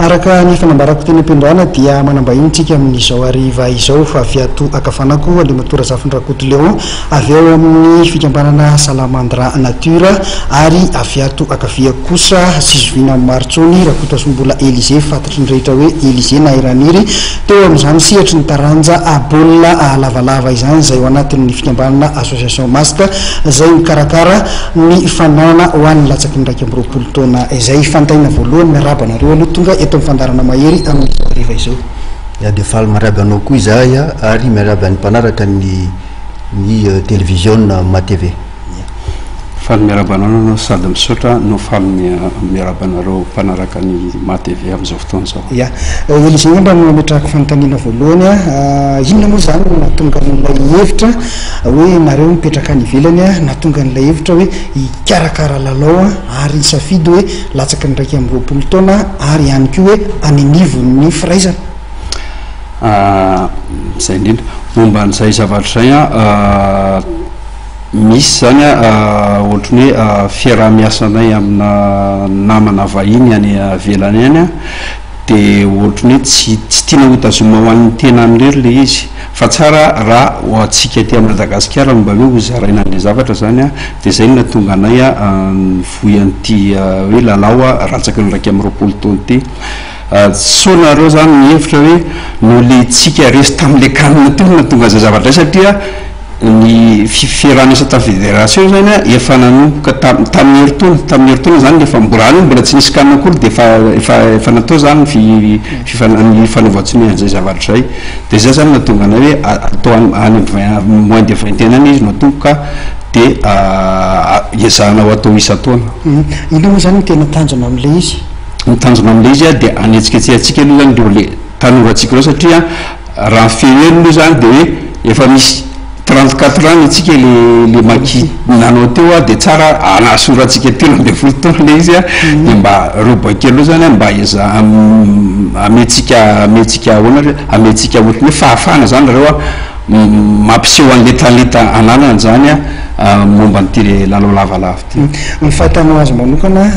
Araka ny fanambarako teny am-piandohana dia manam-bahiny isika amin'izao hariva izao fa avy ato ankavanako Andriamatoa Razafindrakoto Léon avy ao amin'ny fikambanana Salamandra Nature ary avy ato ankaviako kosa tsy zoviana amin'ny maro intsony Rakotoasombola Elysée fantatry ny rehetra hoe Elysée na Iraniry teo amin'izany sehatry ny taranja baolina lavalava izany izay ao anatin'ny fikambanana Association Mast izay mikarakara ny fananana ho an'ny latsaky ny 21 taona izay. Fanontaniana voalohany, miarahaba anareo aloha tonga eto amin'ny fandaharana Mahery amin'izao hariva izao. Ya dia faly miarahaba anao koa izahay ary miarahaba ny mpanaraka ny ny televiziona MaTv. Faly miarahaba anao no sady misaotra no faly miarahaba anareo mpanaraka ny MaTv amin'izao fotoana izao. Ya. Elysée angamba no ametrahako fanontaniana voalohany a. Inona moa izany no nahatonga an'ilay hevitra hoe nareo mipetraka any ivelany a, nahatonga an'ilay hevitra hoe hikarakara lalao ary hisafidy hoe latsaky ny 21 taona ary ihany koa hoe any anivon'ny firaisana? Izay indrindra. Momba an'izay zavatra izay an, misy izany an, ohatran'ny hoe fiaraha-miasanay amina namana vahiny any ivelany any an, dia ohatran'ny hoe tsy tsy tiana ho tazomina ho an'ny tenany irery ilay izy fa tsara raha ho antsika aty Madagasikara no mba hoe ho zaraina an'ilay zavatra izany an, dia izay no nahatonga anay nivoy an'ity hoe lalao ratsaky ny 21 taona ity. Sao nareo izany mihevitra hoe noho ilay tsika resy tamin'ilay CAN teo no nahatonga an'izay zavatra izay satria Ny fiaraha-miasa tamin'ny fédération zany a, efa nanomboka tam- tamin'ny herintaona, tamin'ny herintaona zany efa mbola any mbola tsy nisy CAN akory dia efa efa efa natao zany ny fi- fifana- ny fanaovan-tsonia an'izay zavatra izay. Dia zay zany nahatonga anay hoe a- atao any any amin'ny vingt moins de 21 any izy no atomboka dia ezahana ho atao isan-taona. Inona moa zany no tena tanjona amin'ilay izy? Ny tanjona amin'ilay izy a dia hanetsiketsehantsika aloha zany ireo le tanorantsika ireo satria Raha ny feo heno moa zany de hoe efa misy 34 ans ny antsika le le maki nanao teo a de tsara anasorantsika 13 taona le izy a de mba reo boay kely reo zany a mba eza amentsika amentsika ahoana re amentsika ohatran'ny hoe fahafahana zany nareo a mampiseho an'le talenta ananany zany a momba an'ity le lalao lavalava ity. Ny fahitanao azy manokana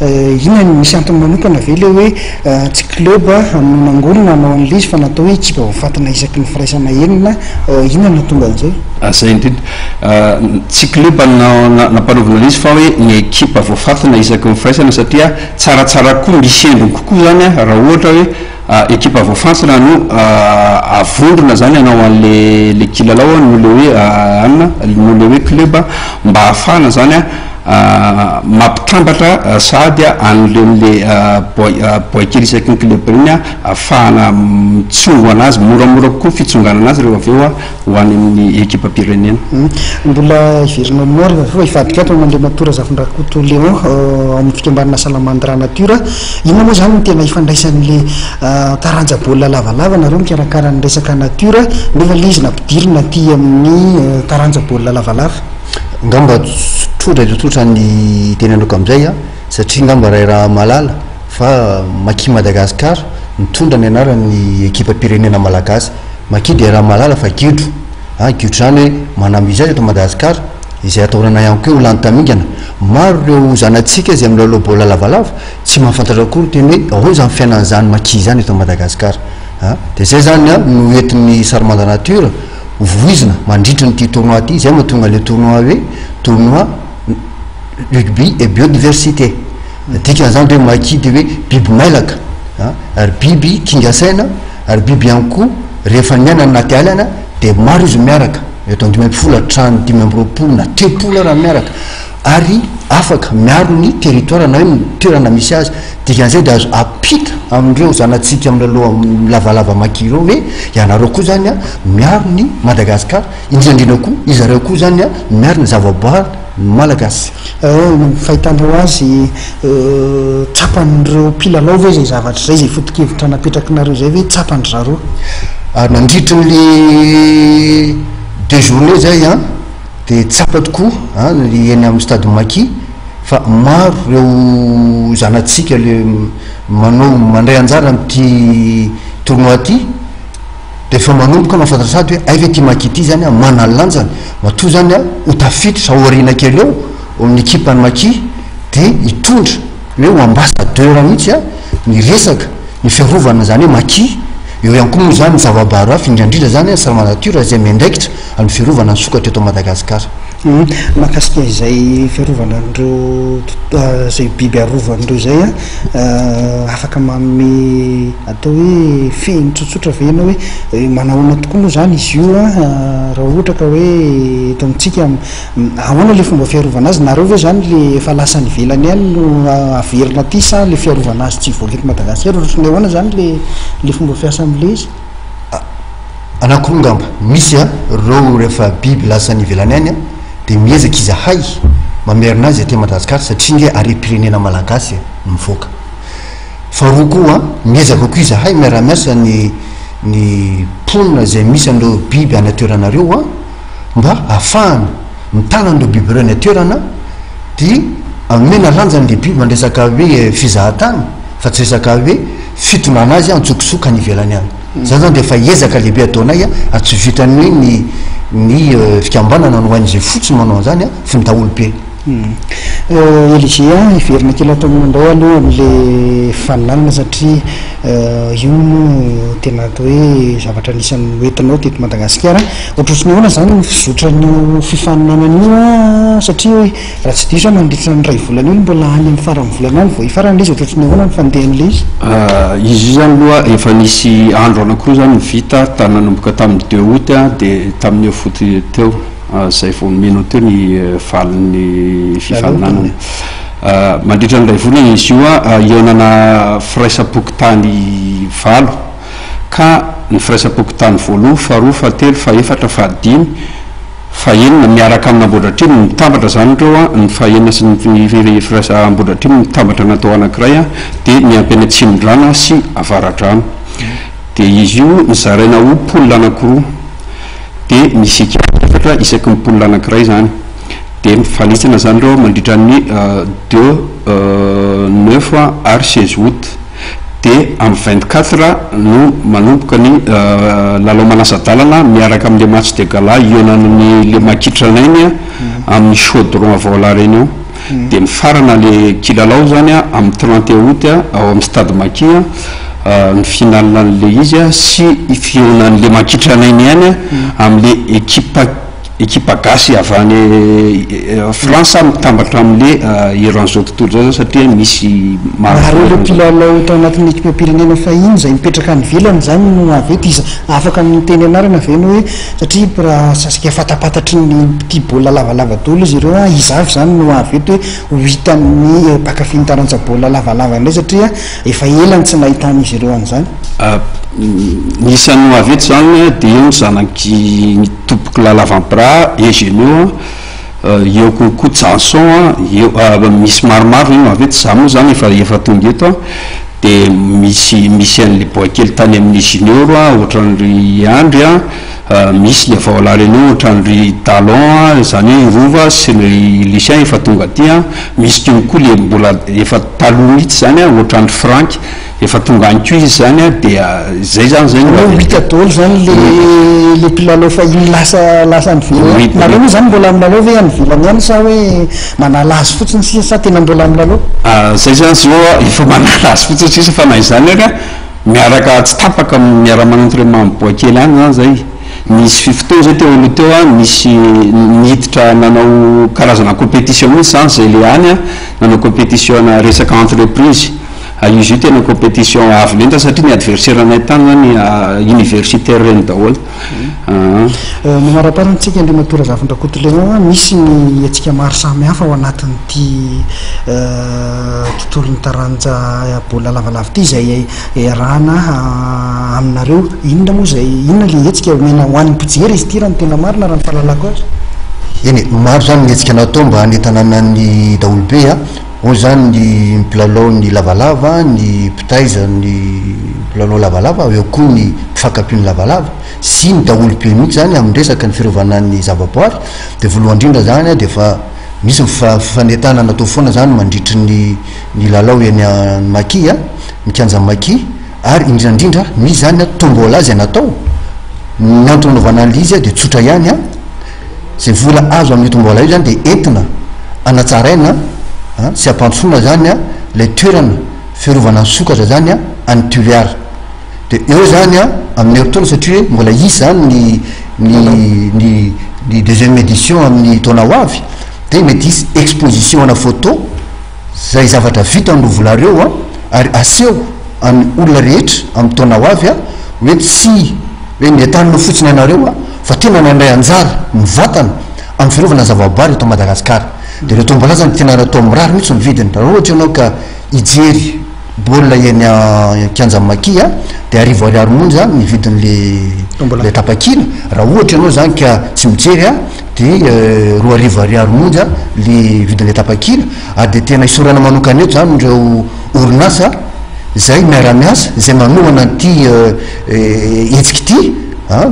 inona no misy antony manokana ve le hoe Tsy club no nangorona hanao an'ilay izy fa natao hoe ekipa voafantina isaky ny firaisana enina, inona no nahatonga an'izay? Zay indrindra. Tsy club no nampanaovina an'ilay izy fa hoe ny ekipa voafantina isaky ny firaisana satria tsaratsara kokoa, misy endriny kokoa zany raha ohatra hoe ekipa voafantina no avondrona zany hanao an'le le kilalao noho le hoe anona, noho le hoe club mba hahafahana zany Mampitambatra sahady an'ireny le boay boay kely isaky ny club ireny ahafahana mitsongo anazy moramora kokoa ny fitsongana anazy rehefa avy eo ho any amin'ny ekipam-pirenena. Mbola hiverina aminao rehefa avy eo fa hivadika ato amin'Andriamatoa Razafindrakoto Léon ao amin'ny fikambanana Salamandra Nature. Inona moa izany no tena ifandraisan'le taranja baolina lavalava nareo mikarakara ny resaka nature nefa le izy nampidirina aty amin'ny taranja baolina lavalava? Ngamba tsotra dia tsotra ny tenenako amin'izay an, satria ngamba ray raha mahalala fa Maki Madagascar mitondra ny anaran'ny ekipam-pirenena malagasy. Maki dia raha mahalala fa gidro an, gidro izany hoe manamby azy eto Madagascar, izay atahorana ihany koa ho lany tamingana. Maro ireo zanatsika izay milalao baolina lavalava tsy mahafantatra akory ny teny hoe ahoana izany fiainan'izany Maki izany eto Madagascar an. Dia izay izany an no entin'ny Sarimanda Nature. ho voizina mandritra an'ity tournoi ity, izay mahatonga ilay tournoi hoe tournoi rugby et biodiversité. Dikan'izany dia hoe maki dia hoe biby mailaka a, ary biby kinga saina, ary biby ihany koa rehefa miaina any anaty ala any dia maro izy miaraka, mety ho 15 hatrany 25 na 30 ara miaraka, ary afaka miaro ny territoire na hoe ny toerana misy azy. Dikan'izay dia azo ampita amin'ireo zanatsika milalao lavalava maki ireo hoe ianareo koa zany a miaro ny Madagascar, indrindra indrindra koa izareo koa zany a miaro ny zavaboary malagasy. Ny fahitanao azy, tsapan'ireo mpilalao ve izay zavatra izay, izay foto-kevitra napetrakinareo izay ve tsapan-dry zareo? Ary nandritry ny le deux journées zay an, dia tsapa tokoa an ny eny amin'ny stade Maki fa maro ireo zanatsika le manao mandray anjara amin'ity tournoi ity dia efa manomboka mahafantatra sahady hoe hay ve ity Maki ity zany an manana ny lanjany, matoa zany an ho tafiditra ao aoriana kely ao ao amin'ny ekipan'ny Maki dia hitondra hoe ho ambassadeur mihitsy an. ny resaka ny fiarovana izany hoe maki, eo ihany koa moa izany ny zava-bary hafa, indrindra indrindra izany ny Salama Nature izay miandraikitra amin'ny fiarovana ny sokatra eto Madagasikara. Mahakasika izay fiarovana an'ireo izay biby arovana ireo izay an, afaka manome atao hoe fehiny tsotsotra ve ianao hoe manahoana tokoa moa izany izy io an, raha ohatra ka hoe eto amintsika Ahoana le fomba fiarovana azy? Nareo ve zany le efa lasa any ivelany any no averina aty sa le fiarovana azy tsy hivoaka eto Madagasikara? Ohatran'ny ahoana zany le le fomba fiasa amle izy? Anankiroa ngamba. Misy a, reo rehefa biby lasa any ivelany any a, de miezaka izahay mamerina azy aty Madagasikara satria nge harem-pirenena malagasy no mivoaka. Faharoa koa, miezaka koa izahay miara-miasa ny ny mponina izay misy an'ireo biby any an-toerana ireo a, mba hahafahana mitana an'ireo biby ireo any an-toerana dia omena lanjany ilay biby amin'ny resaka hoe fizahan-tany fa tsy resaka hoe fitondrana azy an-tsokosoko any ivelany any. Izany izany dia efa ezaka lehibe ataonay ary tsy vitan'ny hoe ny ny fikambanana ny ONG fotsiny manao an'izany fa ny daholobe. Elysée a, hiverina kely ato aminao indray aloha amin'ilay faninanana satria io no tena atao hoe zavatra anisan'ny noentinao teto Madagasikara. Ohatrohatry ny ahoana izany ny fizotran'io fifaninanana io an, satria raha tsy diso aho mandritra ny iray volana io no mbola any amin'ny faran'ny volana any vao hifarana ilay izy, ohatrohatry ny ahoana ny fandehan'ilay izy? Izy io izany aloha efa nisy andro anankiroa izany vita nanomboka tamin'ny deux août dia tamin'ny neuf août teo. Izay vao nomena teo ny valin'ny fifaninanana. Mandritra ny iray volana izy io hihaonana firaisam-pokontany valo ka ny firaisam-pokontany voalohany, faharoa, fahatelo, fahefatra, fahadimy, fahenina miaraka amin'Ambohidratrimo mitambatra izany ireo, ny fahenina sy ny firaisa Ambohidratrimo mitambatra natao anankiray dia miampy any Atsimondrano sy Avaradrano. Dia izy io nozaraina ho poule anankiroa. Dia misy ekipa efatra isaky ny poule anankiray izany. Dia mifanitsana izany ireo mandritra ny deux, neuf ary seize août. Dia amin'ny 24 no manomboka ny lalao manasa-dalana miaraka amin'ilay match de gala hihaonan'ny le Maki Tranainy amin'ny Chaudron avy ao La Réunion. Dia mifarana le kilalao zany amin'ny 31 août ao amin'ny stade Maki ny finale an'le izy sy fihaonan'le Maki Tranainy ihany amin'le ekipa ekipa gasy avy any France mitambatra amin'le eran'izao tontolo izao zany satria misy maro. Ary ireo mpilalao tao anatin'ny ekipam-pirenena fahiny izay mipetraka any ivelany izany no avy eto, iza afaka miteny anarana ve ianao hoe Satria raha saika fantapantatry ny mpitia baolina lavalava daholo izy ireo an, iza avy izany no avy eto hoe ho hitan'ny mpankafy ny taranja baolina lavalava indray satria efa ela no tsy nahitan'izy ireo an'izany. Ny isan'ny ho avy eto izany dia eo ny zanak'i ny tompokolahy Lavampra, Eugenio an, eo koa Janson an, eo misy maromaro izany ho avy eto, izaho moa izany efa efa tonga eto an. Dia misy misy an'le boay kely tany amin'ny junior a, ohatran'ry Andry a, misy le avy ao La Réunion ohatran'ry Talon a, izany hoe i Rova sy ry Lucien efa tonga aty a, misy koa koa le mbola efa taloha mihitsy izany a, ohatran'ry Franck efa tonga any koa izy izany a, dia izay izany izay no Ho hita daholo izany le le mpilalao fahiny lasa lasa any ivelany any. Nareo moa izany mbola milalao ve any ivelany any sa hoe Manala azy fotsiny sisa sa tena mbola milalao? Zay zany zao a, efa manala azy fotsiny sisa fa na izany ary a, miaraka tsy tapaka miara manao entrainement amin'ny bois kely any zany zay. Nisy fotoana zay teo aloha teo a, nisy niditra nanao karazana compétition mihitsy zany zay le any a, nanao compétition ana resaka entreprise. Izy io tena compétition avo lenta satria ny adversaire anay tany zany universitaire ireny daholo. Aa. Mamaraparana antsika Andriamatoa Razafindrakoto Léon a, misy ny hetsika maro samihafa ao anatin'ity tontolon'ny taranja baolina lavalava ity izay iarahana aminareo. Inona moa izay, inona ilay hetsika omena ho an'ny mpijery izy ity raha ny tena marina raha ny fahalalako azy? Eny e, maro izany ny hetsika natao mba hanentanana ny daholobe a. Ao izany ny mpilalao ny lavalava, ny mpitaiza ny mpilalao lavalava, eo koa ny mpifankampio ny lavalava sy ny daholobe mihitsy izany amin'ny resaka ny fiarovana ny zavaboary. Dia voalohany indrindra izany dia efa misy ny fifanentanana atao foana izany mandritry ny ny lalao eny Maki, ny kianjan'i Maki ary indrindra indrindra misy izany tombola izay natao. Ny antony nanaovana an'ilay izy dia tsotra ihany. Izay vola azo amin'io tombola io izany dia entina hanatsaraina sy hampandrosoana izany ilay toerana. fiarovana ny sokatra zany any Tuléar. De eo zany amin'ny herintaona, satria hoe mbola hisy zany ny ny ny ny deuxième édition amin'ny taona ho avy, de mety hisy exposition ana photo zay zavatra vita ny roa reo ary aseho any olona rehetra amin'ny taona ho avy hoe tsy hoe ny fotsiny anareo fa tena nandray anjara mivantana amin'ny fiarovana zavaboary eto Madagasikara. De reo tombola zany tena atao mirary mihitsy ny vidiny. Raha ohatra ianao ka hijery baolina eny kianja Maki de 1000 ariary monja ny vidin'le le tapakila. Raha ohatra ianao zany ka tsy mijery de 2000 ariary monja le vidin'le tapakila. Ary de tena isorana manokana eto zany reo orinasa zay miara-miasa, zay manohana an'ity hetsiky ity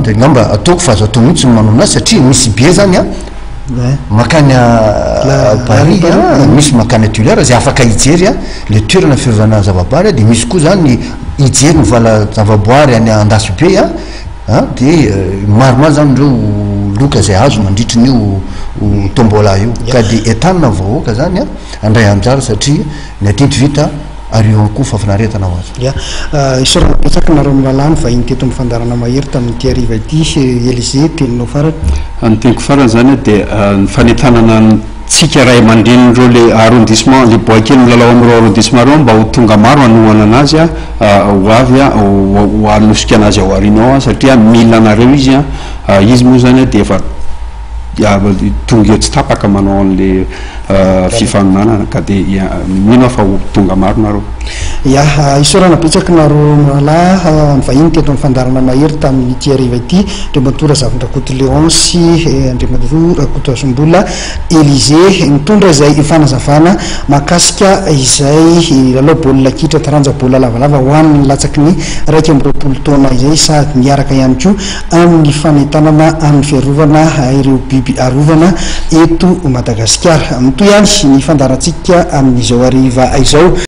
de ngamba ataoko fa azo atao mihitsy ny manao anazy, satria misy be zany makany Paris, misy makany Tuléar zay afaka hijery le toerana fiarovana zavaboary, de misy koa zany hijery ny vala zavaboary any Andasibe de maromaro zany reo loka zay azo mandritry n'io tombola io. Ka de entanina vahoaka zany andray anjara, satria ny adidy vita ary eo koa fahafinaretana ho azy. Ya, isaorana betsaka nareo mirahalahy vahiny teto amin'ny fandaharana Mahery tamin'ity ariva ity. Élysée, teninao farany. Ny teniko farany zany de ny fanentanana tsika ray aman-drenin'ireo le arrondissement, le boay kely milalao am'ireo arrondissement reo, mba ho tonga maro anohana anazy ho avy ho anosika anazy ao aoriana ao satria mila anareo izy izy moa zany de efa tonga eo tsy tapaka manao an'le fifaninanana, ka de mino aho fa ho tonga maro nareo. Ya, isaorana betsaka nareo mirahalahy vahiny teto amin'ny fandaharana Mahery tamin'ity ariva ity, Andriamatoa Razafindrakoto Léon sy Andriamatoa Rakotoasombola Élysée, mitondra izay fanazavana mahakasika izay lalao baolina kitra taranja baolina lavalava ho an'ny latsaky ny 21 taona izay, sady miaraka ihany koa amin'ny fanentanana amin'ny fiarovana ireo biby arovana eto Madagasikara. Mitohy ihany ny fandaharantsika amin'izao ariva izao.